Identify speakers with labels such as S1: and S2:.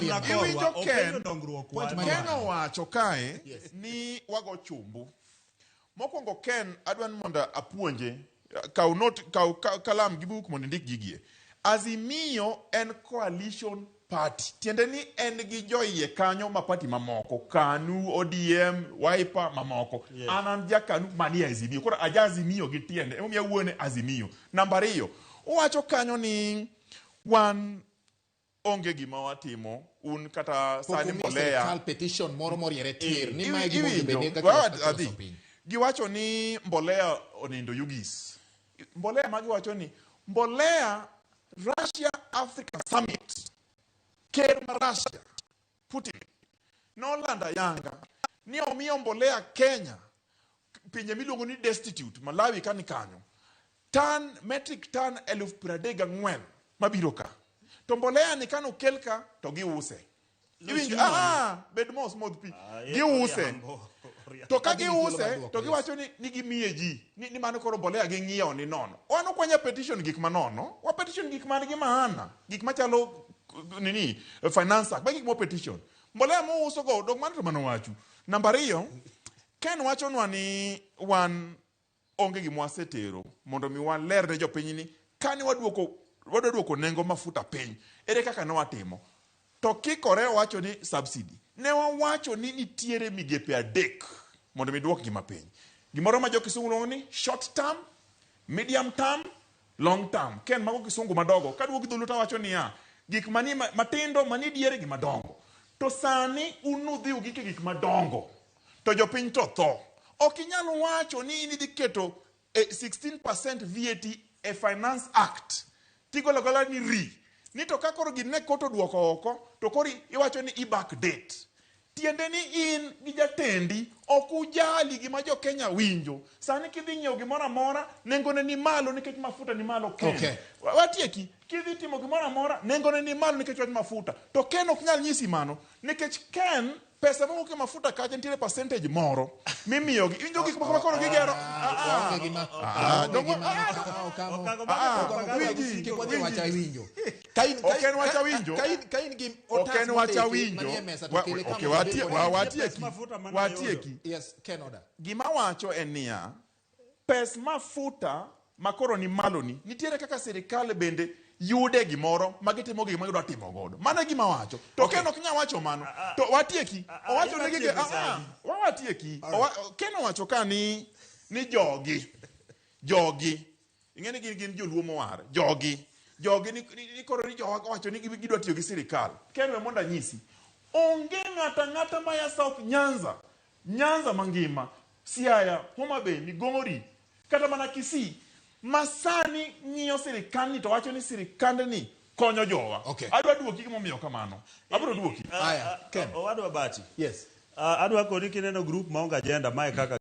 S1: Iwinjo Ken,
S2: Point mar
S1: Ken
S2: wach.
S1: owacho kae
S2: Yes.
S1: ni wago chumbu. Mokwongo Ken adwa ni mondo apuonje kaw note kaw ka- kalam gi buk mondo indik gigie. Azimio en coalition party. Tiende ni en gi joiye kanyo ma party mamoko. KANU, ODM, Wiper mamoko.
S3: Yes.
S1: An an ja KANU manie Azimio. Koro aja Azimio gi tiende. Emomiyo awuoyo ne Azimio. Namba ariyo, owacho kanyo ni wan onge gima watimo un kata
S2: Pok
S1: sani
S2: umiyo
S1: mbolea
S2: sirkal petition moro moriere tir ni mae gima onego
S1: Iwinjo,
S2: bed ni kaka
S1: wa-
S2: kaka
S1: adhi.
S2: loso piny.
S1: Giwacho ni mbolea onindo Yugis. Mbolea ma giwacho ni mbolea Russia Africa Summit. Ker ma Russia Putin nolando ayanga ni omiyo mbolea Kenya pinje miluongo ni destitute Malawi ka ni kanyo tan metric tan 34,000 mabiro ka to mbolea ni kano kel ka to giuse iwinjo ah, bed mos modh pi giuse to ka
S2: Adhi gi thuolo mar
S1: giuse
S2: duoko,
S1: to
S2: yes.
S1: giwacho ni, ni gimiye ji ni, ni mano koro mbolea ging'iewo ni nono wan ok wanya petition gik manono wa petition gik man gi maana gik machalo nini finance act ma gik mo petition mbolea muuso go dong mano to mano wachu namba ariyo Ken wachonwa ni wan onge gima wasetero mondo mi waler ne jopiny ni kane waduoko wadwa duoko nengo mafuta piny ere kaka ne watimo to kikore owacho ni subsidy ne wawacho ni nitiere migepe adek mondo mi duok gima piny gimoro ma jo kisungu luongo ni short term medium term long term ken mago kisungu madogo kaduogo gi dholuo tawacho niya gik manie matindo manie diere gi madongo to sani un nudhi ugike gik madongo to jopiny to tho ok inyal wacho ni in idhi keto e 16% VAT e Finance Act tigolo agola ni ri ni to ka koro gini ne kot oduoko oko to koro iwacho ni i back date tiende ni in gi jatendi ok ujali gima jo Kenya winjo sani kidhi nyiewo gimoro amora nengone ni malo nikech mafuta ni malo Ken
S2: Okay.
S1: Watieki kidhi timo gimoro amora nengone ni malo nikech wach mafuta to Ken ok nyal nyisi mano nikech Ken pesa mowuok e mafuta kacha nitiere percentage moro mimiyogi iwinjo gik moko ma koro gigero Ah, ah.
S2: Waonge gima
S1: Ah,
S2: waonge
S1: dong-
S2: gima
S1: ah,
S2: okamo
S3: Okang'o
S1: Ah,
S3: mar
S1: winji,
S2: kik wadhi
S1: winji.
S2: wacha winjo. Ka in
S1: Ok en wach awinjo.
S2: Ka in ka in gi
S1: ok
S2: otas
S1: en wach
S2: mondiki
S1: awinjo
S2: manie mesa to
S1: Wa-
S2: kele ka
S1: okay,
S2: mondo
S1: watie-
S2: obed
S1: wa-
S2: kode.
S1: watieki
S3: Mafuta mane
S1: watieki
S2: Yes, Ken Oda.
S1: gima wacho en niya pes mafuta makoro ni malo ni nitiere kaka sirikal bende yude gimoro ma gitimo gima gidwa timo godo mano e gima wacho to okay. Ken ok nyal wacho mano to watieki owacho ni gige
S3: iwatieko
S1: ah, ah,
S3: sani.
S1: wawatieki Ken owacho ka ni ni jogi jogi ing'e ni gin gin joluo mowar jogi jogi ni, ni, ni koro ni jowa owacho ni gidwa tiyo gi sirikal Ken we mondo anyisi onge ng'ata ng'ata maya South Nyanza Nyanza mangima Siaya Homa Bay Migori kata mana Kisii ma sani ng'iyo sirikandni to wacho ni sirikandni konyo jowa
S2: Okay.
S1: adwa duoki gimomiyo kamano abiro duoki
S2: Aya, Ken.
S3: Owadwa Bati.
S2: Yes.
S3: Adwa koni kineno group maonge agenda mae kaka